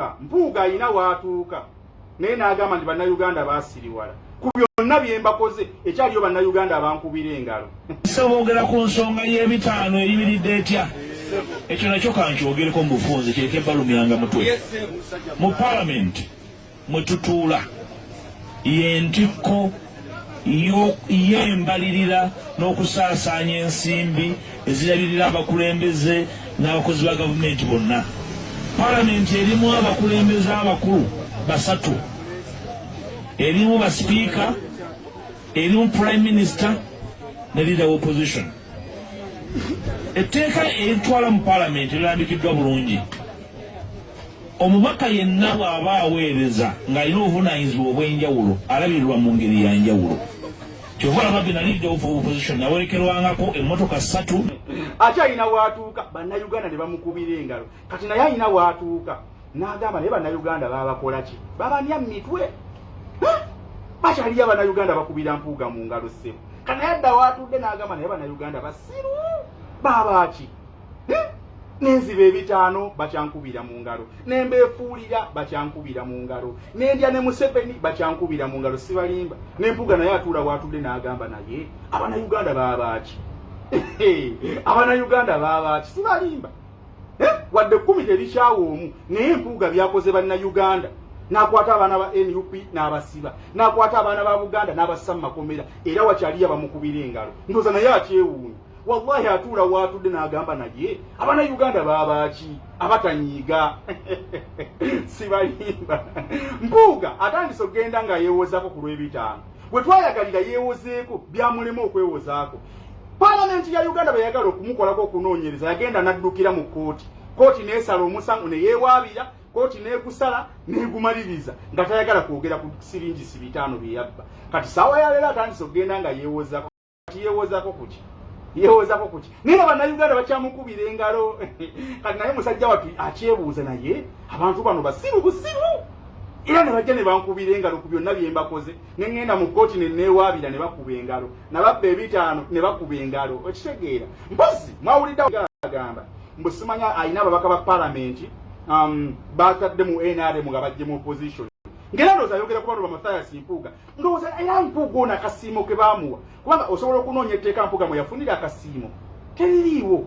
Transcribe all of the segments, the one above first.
Balimba. Mpuuga alina waatuuka naye n'agamba nti Bannayuganda baasiriwala ku byonna bye mbakoze, ekyaliyo Bannayuganda abankubira engalo. Boogera ku nsonga y'ebitaano eyimiridde etya? Ekyo nakyo kankyogereko mu bufunze, kireke balumyanga mutwe. Mu palamenti mwe tutuula y'entikko y'embalirira n'okusaasaanya ensimbi ezirabirira abakulembeze n'abakozi ba gavumenti bonna. Palamenti erimu abakulembeze abakulu basatu: erimu basipiika, erimu prime minister ne leader of opposition. Etteeka eritwala mu palamenti lirambikiddwa bulungi. Omubaka yenna bw'aba aweereza ng'alina obuvunaanyizibwa obw'enjawulo, alabirirwa mu ngeri ya njawulo. Kyova olaba bina leader of opposition nawerekerwangako emmotoka 3. Ate alina waatuuka, Bannayuganda ne bamukubira engalo. Kati naye alina waatuuka n'agamba, naye Bannayuganda babakola ki? Babanya mitwe. Bakyaliyo Abannayuganda bakubira Mpuuga mu ngalo, ssebo. Kati naye adda waatudde n'agamba, naye Bannayuganda basiru, babaaki? Nenziba 50, bakyankubira mu ngalo. Nembeefuulira, bakyankubira mu ngalo. Nendya ne Museveni, bakyankubira mu ngalo. Sibalimba, nempuuga naye atuula waatudde n'agamba, naye Abannayuganda babaaki? Abannayuganda babaaki? Sibalimba. Wadde 10 terikyawa omu, naye Mpuuga byakoze Bannayuganda, n'akwata abaana ba NUP n'abasiba, n'akwata abaana ba Buganda n'abassa mu makomera, era wakyaliyo abamukubira engalo. Ndowooza naye akyewuunya. Wallahi, atuula waatudde n'agamba, naye Abannayuganda babaaki abatanyiiga? Sibalimba, Mpuuga atandise okugenda nga yeewozaako ku lw'ebitaano. Bwe twayagalira yeewozeeko, byamulema okwewozaako. Paalamenti ya Uganda bwe yagala okumukolako okunoonyereza, yagenda n'addukira mu kkooti. Kooti n'esala omusango ne yeewaabira, kooti n'egusala n'egumaliriza nga tayagala kwogera ku siringisi 5 bye yabba. Kati saawa ya leero atandise okugenda nga yeewozaako. Kati yeewozaako kuki? Yeewozaako kuki? Naye nga Bannayuganda bakyamukubira engalo. Kati naye musajja wattu akyebuuza, naye abantu bano basiru busiru, era ne bajja ne bankubira engalo ku byonna bye mbakoze, ne ŋŋenda mu kkooti ne neewaabira, ne bakuba engalo, nababba 5 ne bakuba engalo. Okitegeera? Mpozi mwawulidde agamba mbu simanya alina ababaka ba palamenti batadde mu NRM nga bajje mu opposition, ngera ndowooza ayogera ku bano ba Mathias Mpuuga. Ndowooza era Mpuuga ono akasiimo ke baamuwa, kubanga osobola okunoonya etteeka Mpuuga mwe yafunira akasiimo, teririiwo,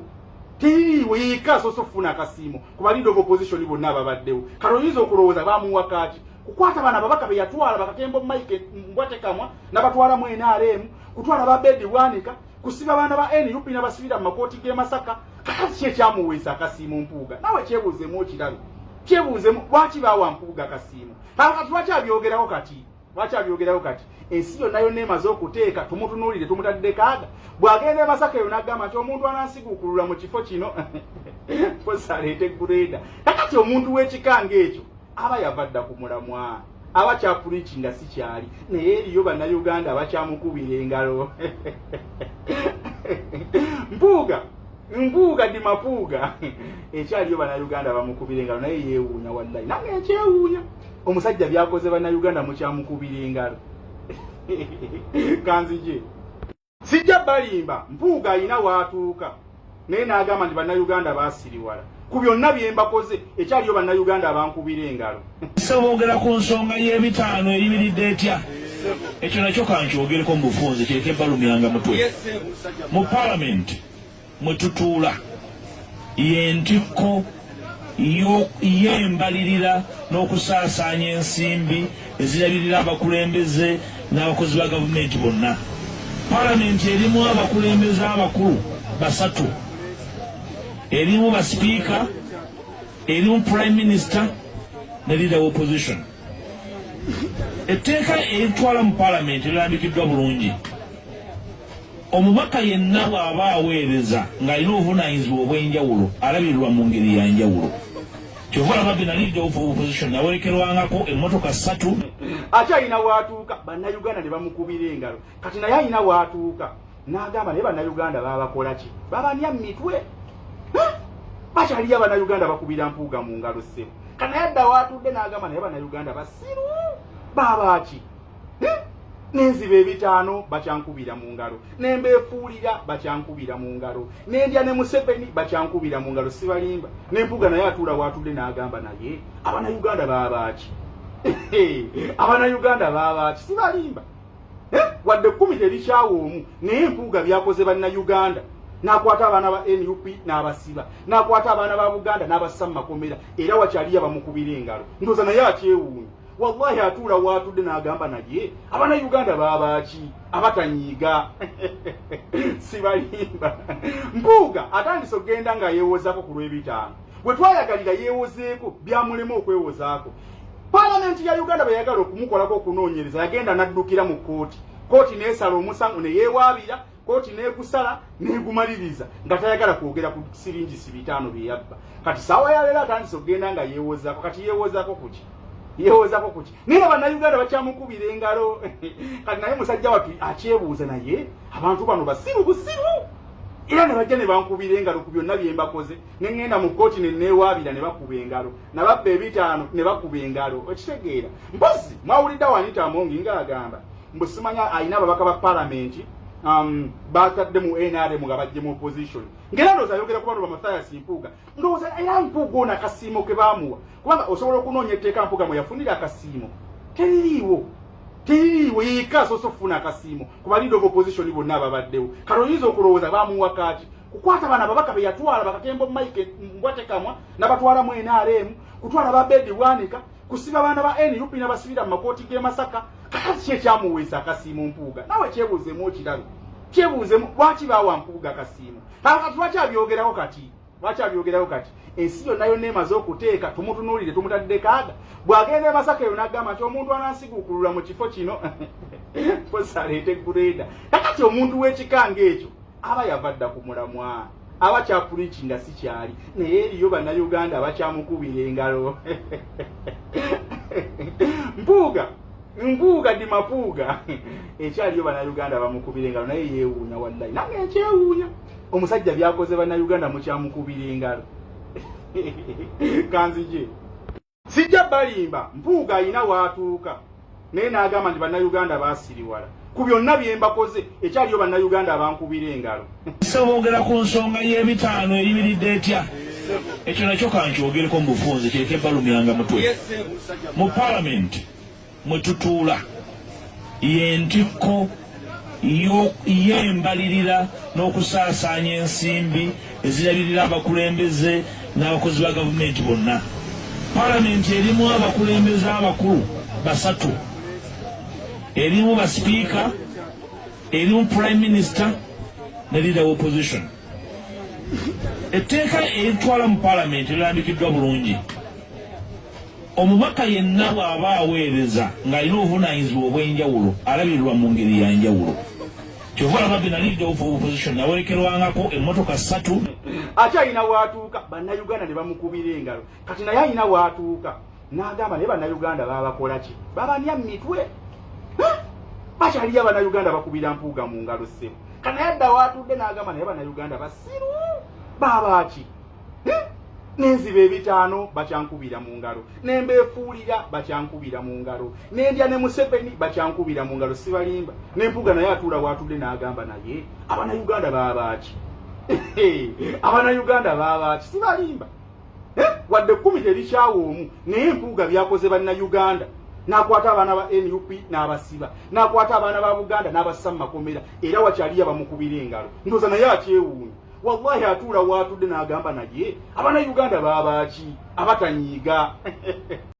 teririiwo. Yeka asoose okufuna akasiimo ku ba leader of opposition bonna ababaddewo. Kati oyinza okulowooza bamuwa kaaki? Kukwata bano ababaka be yatwala, bakatembo Mike Mbwatekamwa n'abatwala mu NRM, kutwala ba Bedi Bwanika, kusiba baana ba NUP n'abasibira mu makooti g'e Masaka. Kakati ki ekyamuweesa akasiimo Mpuuga? Naawe kyebuuzeemu okirabe, kyebuuzeemu, lwaki baawa Mpuuga akasiimo? Kakati lwaki abyogerawo kati? Lwaki abyogerawo kati? Ensi yonna yonna emaze okuteeka, tumutunuulire, tumutadde kaaga. Bw'agenda e Masaka eyo n'agamba nti omuntu anansigukkulula mu kifo kino mpozi aleete grader. Kakati omuntu w'ekika ng'ekyo aba yava dda ku mulamwa, aba kyapuliki nga si kyali, naye eriyo Bannayuganda abakyamukubira engalo. Mpuuga, Mpuuga di Mapuuga, ekyaliyo Bannayuganda bamukubira engalo, naye yeewuunya. Wallayi, nange nkyewuunya, omusajja byakoze Bannayuganda mukyamukubira engalo. Kanzije, sijja balimba, Mpuuga alina waatuuka naye n'agamba nti Bannayuganda baasiriwala ku byonna bye mbakoze, ekyaliyo Bannayuganda abankubira engalo. Boogera ku nsonga y'ebitaano eyimiridde etya? Ekyo nakyo kankyogereko mu bufunze, kireke balumyanga mutwe. Mu palamenti mwe tutuula y'entikko y'embalirira n'okusaasaanya ensimbi ezirabirira abakulembeze n'abakozi ba gavumenti bonna. Palamenti erimu abakulembeze abakulu basatu: erimu basipiika, erimu prime minister ne leader of opposition. Etteeka eritwala mu palamenti lirambikiddwa bulungi. Omubaka yenna bw'aba aweereza ng'alina obuvunaanyizibwa obw'enjawulo, alabirirwa mu ngeri ya njawulo. Kyova olaba bina leader of opposition nawerekerwangako emmotoka 3. Ate alina waatuuka, Bannayuganda ne bamukubira engalo. Kati naye alina waatuuka n'agamba, naye Bannayuganda babakola ki? Babanya mitwe. Bakyaliyo Abannayuganda bakubira Mpuuga mu ngalo, ssebo. Kati naye adda waatudde n'agamba, naye Bannayuganda basiru, babaaki? Nenziba ebitaano bakyankubira mu ngalo, nembeefuulira bakyankubira mu ngalo, nendya ne Museveni bakyankubira mu ngalo. Sibalimba, nempuga naye atuula waatudde n'agamba, naye Abannayuganda baabaaki? Abannayuganda baabaaki? Sibalimba, wadde 10 terikyawa omu, naye Mpuuga byakoze Bannayuganda, n'akwata abaana ba NUP n'abasiba, n'akwata abaana ba Buganda n'abassa mu makomera, era wakyaliyo abamukubira engalo. Ndowooza naye akyewuunya. Wallahi atuula waatudde n'agamba, naye Abannayuganda baabaaki abatanyiiga? Sibalimba, Mpuuga atandise okugenda nga yeewozaako ku lw'ebitaano. Bwe twayagalira yeewozeeko, byamulema okwewozaako. Paalamenti ya Uganda bwe yagala okumukolako okunoonyereza, yagenda n'addukira mu kkooti. Kooti n'esala omusango ne yeewaabira, kooti n'egusala n'egumaliriza nga tayagala kwogera ku siringisi 500 bye yabba. Kati saawa ya leero atandise okugenda nga yeewozaako. Kati yeewozaako kuki? Yeewozaako kuki? Naye nga Bannayuganda bakyamukubira engalo. Kati naye musajja wattu akyebuuza, naye abantu bano basiru busiru, era ne bajja ne bankubira engalo ku byonna bye mbakoze, ne ŋŋenda mu kkooti ne neewaabira ne bakuba engalo, nababba ebitaano ne bakuba engalo. Okitegeera? Mpozi mwawulidde Anita Among ng'agamba mbu simanya alina ababaka ba palamenti batadde mu NRM nga bajje mu opposition, ngera ndowooza ayogera ku bano ba Mathias Mpuuga. Ndowooza era Mpuuga ono akasiimo ke baamuwa, kubanga osobola okunoonya etteeka Mpuuga mwe yafunira akasiimo, teririiwo, teririiwo. Yekka asoose okufuna akasiimo ku ba leader of opposition bonna ababaddewo. Kale oyinza okulowooza bamuwa kaaki? Kukwata bano ababaka be yatwala, bakatembo Mike Mbwatekamwa n'abatwala mu NRM, kutwala ba Bedi Bwanika, kusiba baana ba NUP n'abasibira mu makooti g'e Masaka. Kakati ki ekyamuweesa akasiimo Mpuuga? Naawe kyebuuzeemu, okirabe, kyebuuzeemu, lwaki baawa Mpuuga akasiimo? Kakati lwaki abyogerawo kati? Lwaki abyogerawo kati? Ensi yonna yonna emaze okuteeka, tumutunuulire, tumutadde kaaga. Bw'agenda e Masaka eyo n'agamba nti omuntu anasiguukulula mu kifo kino mpozi aleete grader. Kakati omuntu w'ekika ng'ekyo aba yava dda ku mulamwa, aba kyapuliki nga si kyali, naye eriyo Bannayuganda abakyamukubira engalo. Mpuuga, Mpuuga di Mapuuga, ekyaliyo Bannayuganda bamukubira engalo, naye yeewuunya. Wallayi nange nkyewuunya, omusajja byakoze Bannayuganda mukyamukubira engalo. Kanzije, sijja balimba, Mpuuga ayina waatuuka naye n'agamba nti Bannayuganda baasiriwala ku byonna bye mbakoze, ekyaliyo Bannayuganda abankubira engalo. Boogera ku nsonga y'ebitaano eyimiridde etya? Ekyo nakyo kankyogereko mu bufunze, kireke balumyanga mutwe. Mu palamenti mwe tutuula y'entikko y'embalirira n'okusaasaanya ensimbi ezirabirira abakulembeze n'abakozi ba gavumenti bonna. Palamenti erimu abakulembeze abakulu basatu: erimu basipiika, erimu prime minister ne leader of opposition. Etteeka eritwala mu palamenti lirambikiddwa bulungi. Omubaka yenna bw'aba aweereza ng'alina obuvunaanyizibwa obw'enjawulo, alabirirwa mu ngeri ya njawulo. Kyova olaba bina leader of opposition awerekerwangako emmotoka 3. Ate alina waatuuka Bannayuganda ne bamukubira engalo. Kati naye alina waatuuka n'agamba, naye Bannayuganda babakola ki? Babanya mitwe, bakyaliyo Abannayuganda bakubira Mpuuga mu ngalo, ssebo. Kati naye adda waatudde n'agamba, naye Bannayuganda basiru, babaaki? Nenziba ebitaano bakyankubira mu ngalo, nembeefuulira bakyankubira mu ngalo, nendya ne Museveni bakyankubira mu ngalo. Sibalimba, nempuga naye atuula waatudde n'agamba, naye Abannayuganda babaaki? Abannayuganda babaaki? Sibalimba, wadde 10 terikyawa omu, naye Mpuuga byakoze Bannayuganda, n'akwata abaana ba NUP n'abasiba, n'akwata abaana ba Buganda n'abassa mu makomera, era wakyaliyo abamukubira engalo. Ndowooza naye akyewuunya. Wallahi atuula waatudde n'agamba, naye Abannayuganda babaaki abatanyiiga?